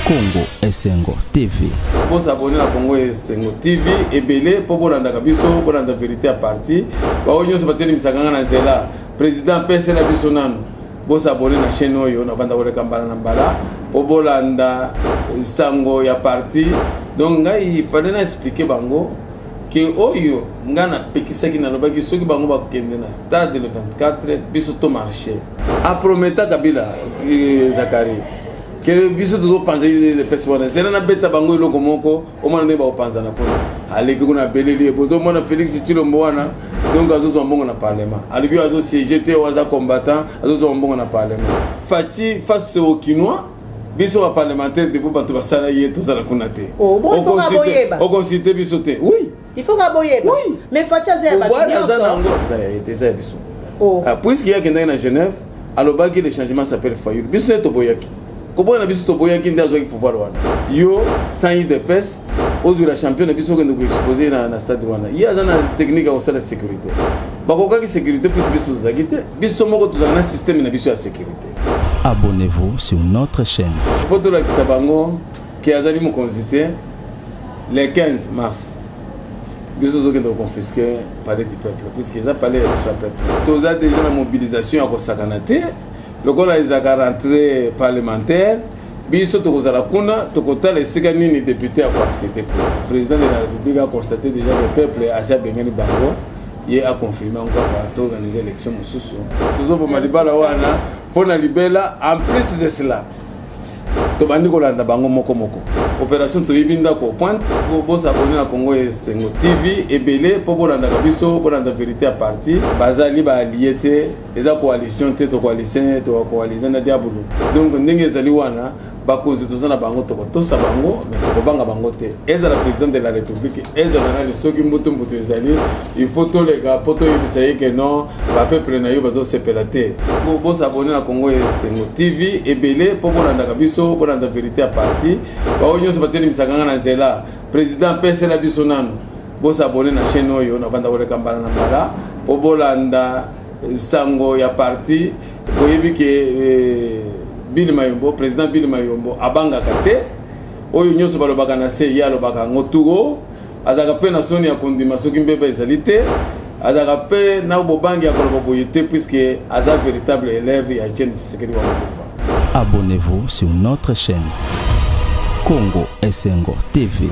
Congo Esengo TV. Bosabone na Congo Esengo TV ebele mpo bolandaka biso, bolanda verité ya parti. Baoyo nyonso batelemisaka nga na nzela, président pesela biso nanu. Bosabone na chaîne oyo na banda koleka mbala na mbala mpo bolanda sango ya parti. Donc ngai fallait na expliquer bango ke oyo ngai napekisaki, nalobaki soki bango bakende na stade le 24, biso to marché. Aprometa Kabila Zakari ke biso tozopanza epesi wana zela nabeta bango eloko moko, omona ndenge bakopanzana kuna. Aleki kuna, abeleli ye, bozomona Félix Tshilombo wana. Donc azozwa mbongo na parlement, alobi oyo azosiége te, oyo aza combattant, azozwa mbongo na parlement. Fatshi face au Kinois, biso baparlementaire depuis bato basala ye, tozala kuna te. Oh, bon, il faut ka boyeba. Oconsulte biso te, oui. Il faut ka boyeba. Oui. Mais Fatshi aza ya bato Pouvoir aza nyonso. Nango eza ya ye te, eza ya biso. Oh. Ah, puisque ye akendaki na Genève, alobaki le changement s'appelle Fayulu. Biso nde toboyaki koboya na biso, toboyaki nde azwaki pouvoir wana. Yo sans UDPS ozwila champion na biso, okende koexpose na stade wana. Ye aza na technique ya kosala sécurité, bakokaki sécurité puisque biso tozalaki te. Biso moko tozala na système na biso ya sécurité. Abonnez-vous sur notre chaîne. Mpo tolakisa bango ke azali mokonzi te, le 15 mars biso tozokende koconfisque palais du peuple, puisque eza palais ya biso ya peuple. Toza déjà na mobilisation ya kosakana te. Lokola ezalaka rentrée parlementaire, biso tokozala kuna, tokotala esika nini député akoaccéder kuna. Président de la République a constaté déjà que peuple asi abengani bango, ye aconfirme yango kaka, toorganize élection mosusu. Tozoboma libala wana mpo na libela. En plus de cela, tobandi kolanda bango moko moko, opération toyebi ndako pointe. Bosabone na Congo Esengo TV ebele mpo bolandaka biso, bolanda verité ya parti. Bazali baallié te, eza coalition te, tocoalition tokoalize na diabolo. Donc ndenge ezali wana, bakonzi toza na bango, tokotosa bango, mais tokobanga bango te. Ezala président de la République, ezala nani, soki mbutu mbutu ezali, il faut toleka mpo toyebisa ye ke non, bapeuple na yo bazosepela te. Bosabone na Congo Esengo TV ebele mpo bolandaka biso, bolanda verité ya parti. Baoyo nyonso batelemisaka nga na nzela, président pesela biso nanu. Bosabone na chaîne oyo na banda koleka mbala na mbala mpo bolanda sango ya parti. Boyebi ke Bill Mayombo, président Bill Mayombo abangaka te. Oyo nyonso balobaka na se, ye alobaka yango turo. Azalaka mpe na soni ya kondima soki mbeba ezali te, azalaka mpe na bobangi ya koloba boye te, puisque aza véritable élève ya Etienne Tshisekedi wa Mulumba. Abonnez-vous sur notre chaîne Congo Esengo TV.